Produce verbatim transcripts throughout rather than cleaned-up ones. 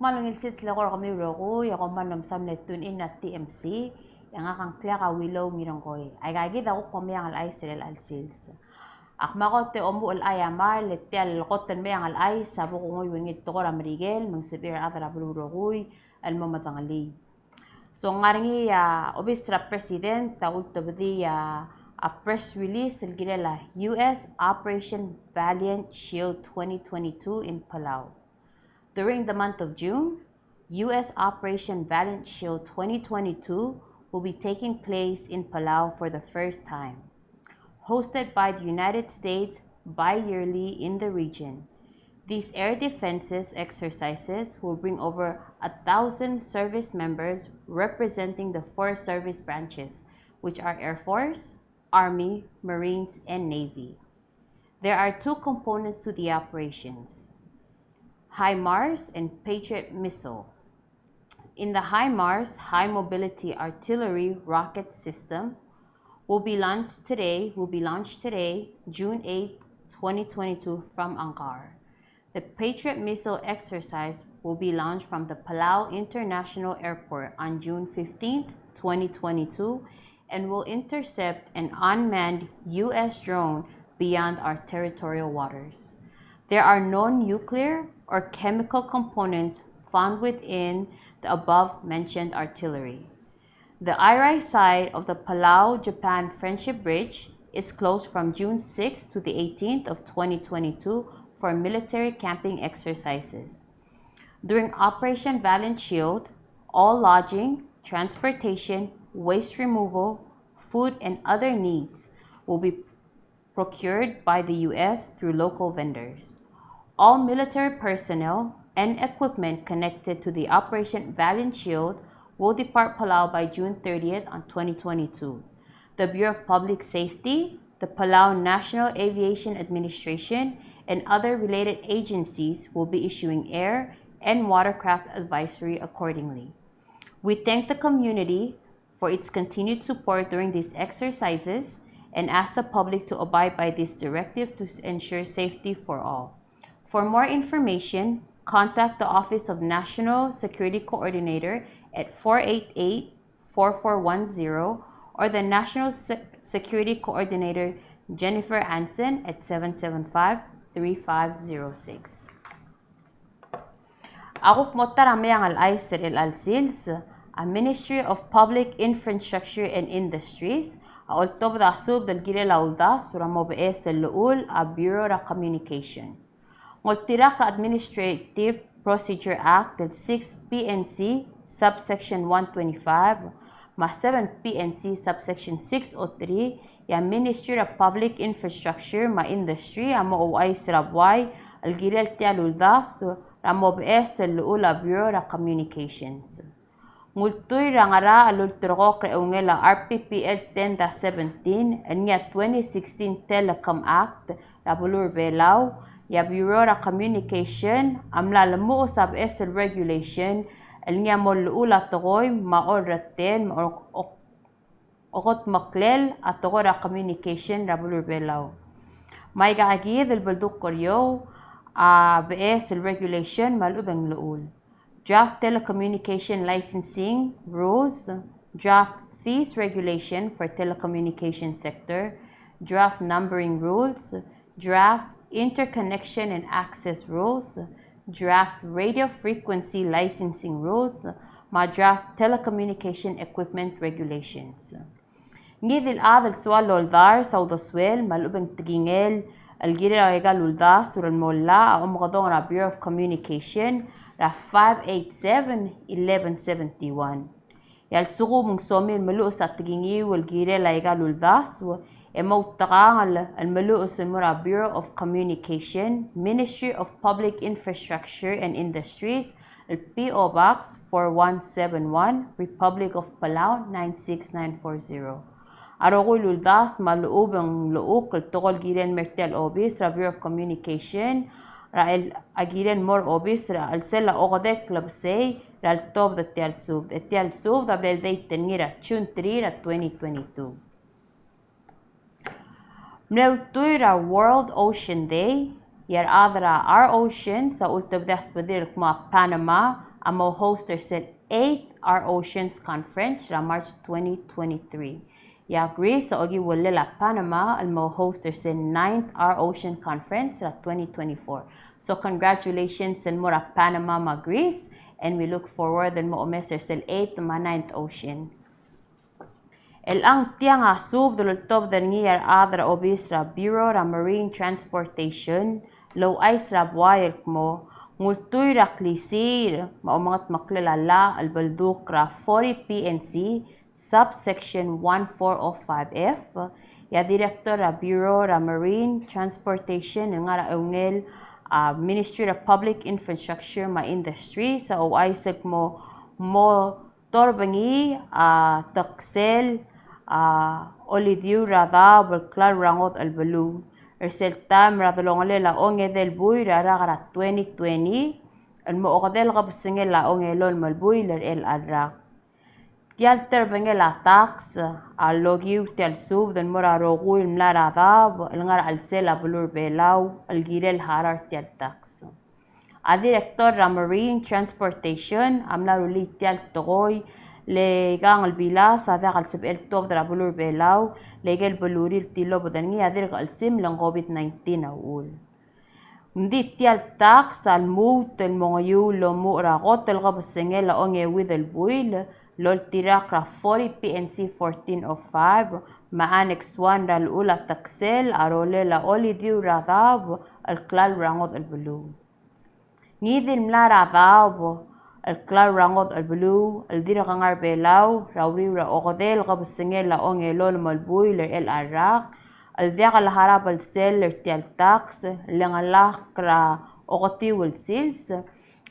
Kmal ungil sils el eko er kemiu el rokui, e kom kmal mesaul el tune in er a T M C, e ngak a ngklek a Willow Ngirengkoi. Aika kid a kuk mo meang el chais er chelecha el sils. Ak mo kot e omuchel el chai a mera el tia el kot el meang el chais a bo kunguiu er ngii el tekoi er a Merikel, me ng sebechir a rechad er a beluu el rokui el mo medengelii. So ng ngar er ngii a obis er a President a ultebedii a, a press release el kirel a U S Operation Valiant Shield twenty twenty-two in Palau. During the month of June, U S Operation Valiant Shield twenty twenty-two will be taking place in Palau for the first time. Hosted by the United States bi-yearly in the region, these air defenses exercises will bring over a thousand service members representing the four service branches, which are Air Force, Army, Marines, and Navy. There are two components to the operations, HIMARS and Patriot missile. In the HIMARS, High Mobility Artillery Rocket System, will be launched today, will be launched today, June eighth, twenty twenty-two, from Angaur. The Patriot missile exercise will be launched from the Palau International Airport on June fifteenth, twenty twenty-two, and will intercept an unmanned U S drone beyond our territorial waters. There are no nuclear or chemical components found within the above-mentioned artillery. The Airai side of the Palau-Japan Friendship Bridge is closed from June sixth to the eighteenth of twenty twenty-two for military camping exercises. During Operation Valiant Shield, all lodging, transportation, waste removal, food, and other needs will be procured by the U S through local vendors. All military personnel and equipment connected to the Operation Valiant Shield will depart Palau by June thirtieth on twenty twenty-two. The Bureau of Public Safety, the Palau National Aviation Administration, and other related agencies will be issuing air and watercraft advisory accordingly. We thank the community for its continued support during these exercises and ask the public to abide by this directive to s-, ensure safety for all. For more information, contact the Office of National Security Coordinator at four eight eight, four four one zero or the National Se-, Security Coordinator Jennifer Anson at seven seven five, three five zero six. A kuk mo ta er a meang el chais er chelecha el sils, a Ministry of Public Infrastructure and Industries a oltobed a subed el kirel a uldasu er a mo beches el llechul a Bureau er a Communication. Ng oltirakl er a Administrative Procedure Act el six P N C subsection one twenty-five me a seven P N C subsection six oh three, e a Ministry er a Public Infrastructure me a Industry a mo ouchais er a buai el kirel tia el uldasu er a mo beches el llechul a Bureau er a Communications. Ng ultuil er a ngerachel el ulterekokl er a eungel a R P P L ten dash seventeen el ngii a twenty sixteen Telecom Act er a beluu er a Belau, e a Bureau er a Communication a mla lemuches a beches el regulation el ngii a mo llechul a tekoi me a orretel me a o-, o-, okedmeklel a tekoi er a communication er a beluu er a Belau. Me aika kid el beldukl er eou a beches el regulation me a lechub e ng llechul. Draft Telecommunication Licensing Rules, Draft Fees Regulation for Telecommunication Sector, Draft Numbering Rules, Draft Interconnection and Access Rules, Draft Radio Frequency Licensing Rules, me a Draft Telecommunication Equipment Regulations. Ngii di el chad el soal el oldars a uldesuel me a lechub e ng tekingel el kirel aika el uldasu el mo llach a omekedong er a Bureau of Communication er a five eight seven, eleven seventy-one. E a lsekum ng somiu el meluches a tekingiu el kirel aika el uldasu, e moutekangel el meluches el mo er a Bureau of Communication, Ministry of Public Infrastructure and Industries, el P O Box four one seven one, Republic of Palau nine six nine four zero. A rokui el uldasu me a lechub e ng llechukl el tekoi el kirel el mer tia el obis er a Bureau of Communication er a el, a kirel el mo er a obis er a chelsel a okedei el klebesei er a letobed er tia el subed. E tia el subed a bla el date er ngii er a June three er a twenty twenty-two. Mle ultuil er a World Ocean Day, e a rechad er a Our Oceans a ultebedii a sbedir el kmo a Panama a mo host er sel eighth Our Oceans Conference er a March twenty twenty-three. E a Greece a okiu el llach er a Panama el mo host er sel ninth Our Ocean Conference er a twenty twenty-four. So congratulations el mo er a Panama me a Greece, and we look forward el mo omes er sel eighth me a ninth Ocean. El ng tiang a subed el oltobed er ngii a rechad er a obis er a Bureau er a Marine Transportation el ouchais er a buai el kmo ng ultuil er a klisiich me a omengetmeklel a llach el beldukl er a forty P N C subsection one four oh five F. E a Director er a Bureau er a Marine Transportation el ngar er a eungel a Ministry er a Public Infrastructure me a Industries a ouchais el kmo mo torbengii a teksel a olidiuul er a daob el klalo er a ngodech el beluu er sel taem er a delongelel a ongedei el buil er a rak er a twenty twenty el mo okedei el kebesengel a ongelolem el buil er chelecha el rak. Tia el terbengel a tax a lokiu tia el subed el mo er a rokui el mlai er a daob el ngar er a chelsel a beluu er a Belau el kirel a harau er tia el tax. A Director er a Marine Transportation a mla rullii tia el tekoi le ikang el bilas a diak el sebechel el tuobed er a beluu er a Belau le ikel belurir el tilobed er ngii a dirk chelsimer el ng COVID nineteen a uchul. Ng di tia el tax a lmuut el mo ngeiuul el omuchel er a kot el kebesengel a ongeuid el buil el oltirakl er a forty P N C fourteen oh five me a Annex one er a llechul a teksel a rolel a olidiuul er a daob el klalo er a ngodech el beluu. Ngii di el mlai er a daob el klalo er a ngodech el beluu el dirk ngar er a Belau er a uriul er a okedei el kebesengel a ongelolem el buil er chelecha el rak el diak el harau a belsel er tia el tax el lengelakl er a oketiu el sils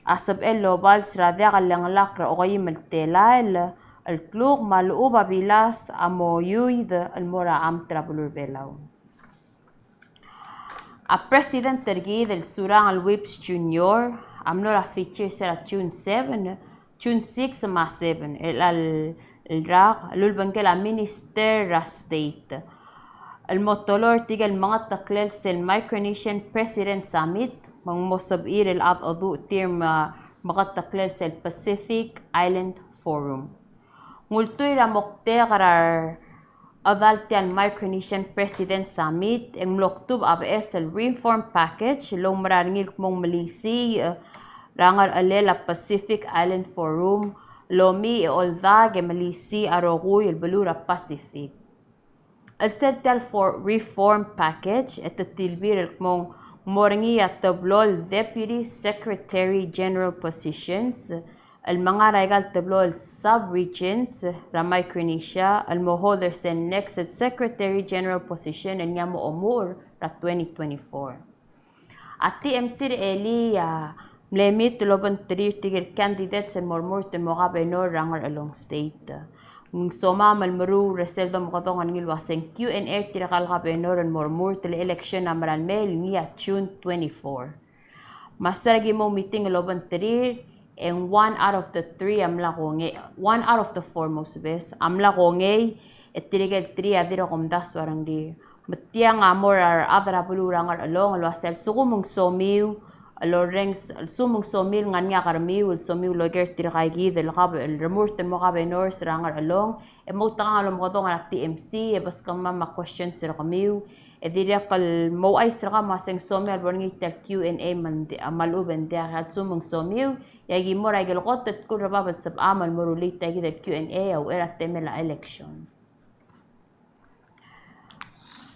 a sebechel el obals er a diak el lengelakl er a okeim el telael el kluk me a lechub a bilas a mo iuid el mo er a amt er a beluu er a Belau. A President er kid el Surangel Whipps Junior a mlo er a Fiji er sel June seven, June six me a seven, el, el, el rak el ulebengkel a Minister er a State el mo toloi er tirke el mengeteklel sel Micronesian President Summit me ng mo sebechir el cheldecheduch tir me a meketeklel sel Pacific Island Forum. Ng ultuil er a moktek er a rechedal tia el Micronesian President Summit e ng mlo kdubech a beches el reform package el oumera er ngii el kmo ng melisiich er a ngerchelel a Pacific Island Forum el omiich e oldak e melisiich a rokui el beluu er a Pacific. El sel tia el for-, reform package e te tilbir el kmo ng mo er ngii a teblo el Deputy Secretary General positions el menga er aika el teblo el sub-regions er a Micronesia el mo hold er sel next Secretary General position el ngii a mo omuchel er a twenty twenty-four. A T M C er a elii a mle meet el obengterir tirke el candidates el mo remurt el mo governor er a Ngerchelong State. Ng somam el meruul er sel domekedong er ngii el uaseng Q and A er tirka el governor el mo remurt el election a mera el mei el ngii a June twenty-four. Me a se er a ki mo meeting el obengterir, e ng one out of the three a mla kongei, one out of the four, mosubes, a mla kongei, e tirke el three a dirk omdasu a rengrir. Me tiang a mo er a rechad er a beluu er a Ngerchelong el uasei a lsekum ng somiu el orrenges, a lsekum ng somiu el ngar er ngii a kermiu el somiu el oker er tirka kid el gov-, el remurt el mo governors er a Ngerchelong, e moutekangel el omekedong er a T M C e beskemam a questions er kemiu, e dirrek el mo ouchais er kau me a se ng somiu a lebo er ngii tia el Q and A me ng di-, me a lechub e ng diak. A lsekum ng somiu, e aki mo er a ikel kot el tkul er bab el sebecham el mo rullii tia kid el Q and A a uchei er a temel a election.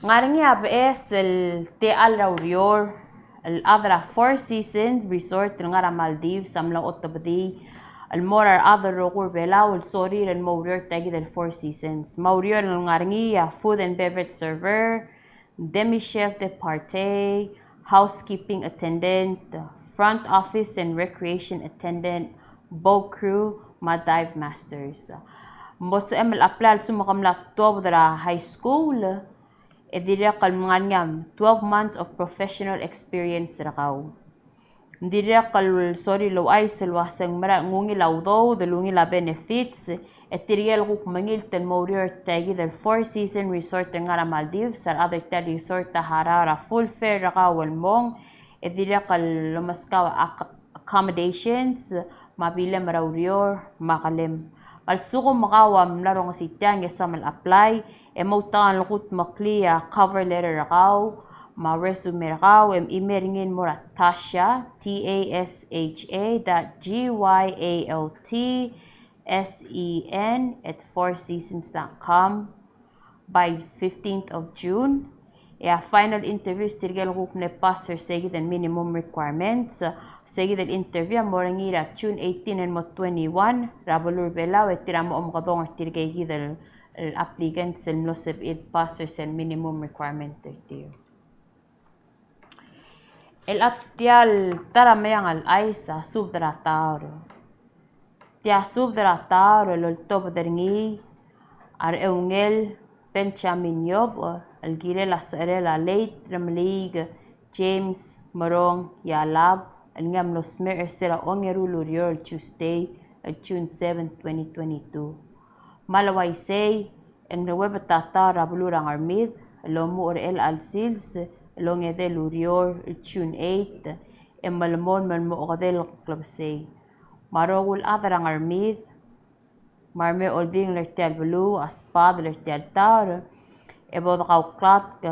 Ng ngar er ngii a beches el techall er a ureor el chad er a Four Seasons Resort el ngar er a Maldives a mla otobedii el mo er a rechad el rokui er a Belau el sorir el mo oureor er tia kid el Four Seasons. Me a ureor el ngar er ngii a food and beverage server, demi chef de partie, housekeeping attendant, front office and recreation attendant, boat crew, me a dive masters. Ng mo sebechem el apply a lsekum ke mla tuobed er a high school, e dirrek el ngar er ngii a twelve months of professional experience er kau. Ng dirrek el sorir el ouchais el uaseng mera el ungil a udoud, el ungil a benefits, e tirke el kuk mengilt el mo oureor er tia kid el Four Season Resort el ngar er a Maldives, a rechad er tia el resort a harau er a full fare er kau el mong, e dirrek el omeskau a ac-, accommodations, me a bilem er a ureor, me a kelem. Me a lsekum kau a mla rongesii tiang e soam el apply, e moutekangel el kutmeklii a cover letter er kau, me a resume er kau, e email er ngii el mo er a Tasha, T A S H A dot G Y A L T S E N at four seasons dot com by fifteenth of June. E a final interviews tirke el kuk mle pass er seikid el minimum requirements. Seikid el interview a mo er ngii er a June eighteen el mo twenty-one er a beluu er a Belau, e tir a mo omekedong er tirke kid el, el applicants el mlo sebechir el pass er sel minimum requirement er tir. El a tia el ta er a meang el chais a subed er a taor. Tia subed er a taor el oltobed er ngii a Reungel Benjamin Yobech, el kirel a secherel a late Remeliik James Merong Yalab, el ngii a mlo smecher er sel ongeru el ureor el Tuesday, el June seven, twenty twenty-two. Me a le uaisei, e ng ruebet a taor er a beluu er a Ngermid el omuchel er chelecha el sils el ongedei el ureor el June eight, e melemolem el mo okedei el klebesei. Me a rokui el chad er a Ngermid me a re mei oldingel er tia el beluu a sbadel er tia el taor, e bo dekauklatk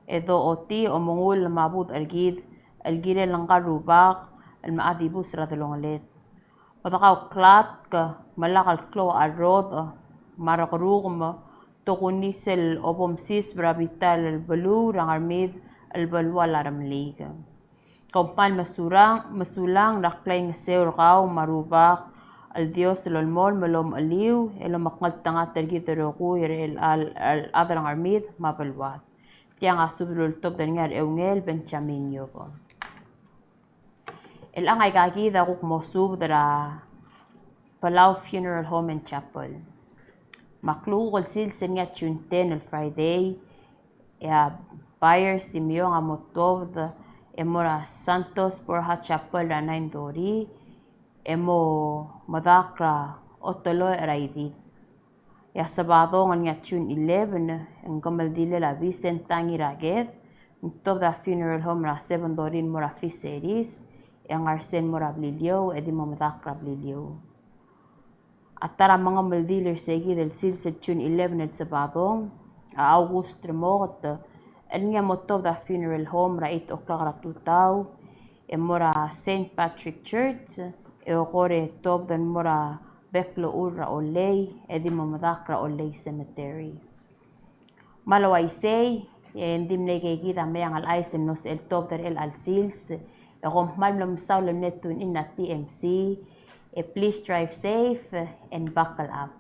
e dochotii a omengull me a budech er kid el kirel ngka el rubak el mla dibus er a delongeled. Me dekauklatk me lak el klou a cherrodech me a rekerukem, tokuni sel obomsiseb er a bita el beluu er a Ngermid el belual a Remeliik. Kom kmal mesurang, mesulang er a klaingeseu er kau me a rubak el Dios el olemolem el omecheliu el omekngeltengat er kid el rokui er chelecha el, el chad er a Ngermid me a beluad. Tiang a subed el oltobed er ngii a Reungel Benjamin Yobech. Chelechang a ikakid a kuk mo subed er a Palau Funeral Home and Chapel. Me a klukuk el sils er ngii a June ten el Friday, e a Byers Simeon a mo tuobed e mo er a Santos Borja Chapel er a nine thirty, e mo medakl er a oteloech er a idid. E a Sabadong el ngii a June eleven, e ng kemeldiil er a Vicent Tangiraked, ng tuobed er a funeral home er a seven thirty el mo er a Fisheries, e ngar er sei el mo er a Beliliou, e di mo medakl er a Beliliou. A ta er a mengemeldiil er seikid el sils el June eleven el Sabadong, a August Remoket, el ngii a mo tuobed er a funeral home er a eight o'clock er a tutau, e mo er a Saint Patrick Church, e okor e tuobed el mo er a bek el ochur er a Ollei, e di mo medakl er a Ollei Cemetery. Me a le uaisei, e ng di mle ikakid a meang el chais el mlo sebechel tuobed er chelecha el sils, e kom kmal mlo mesaul el mle tune in er a T M C, e please drive safe and buckle up.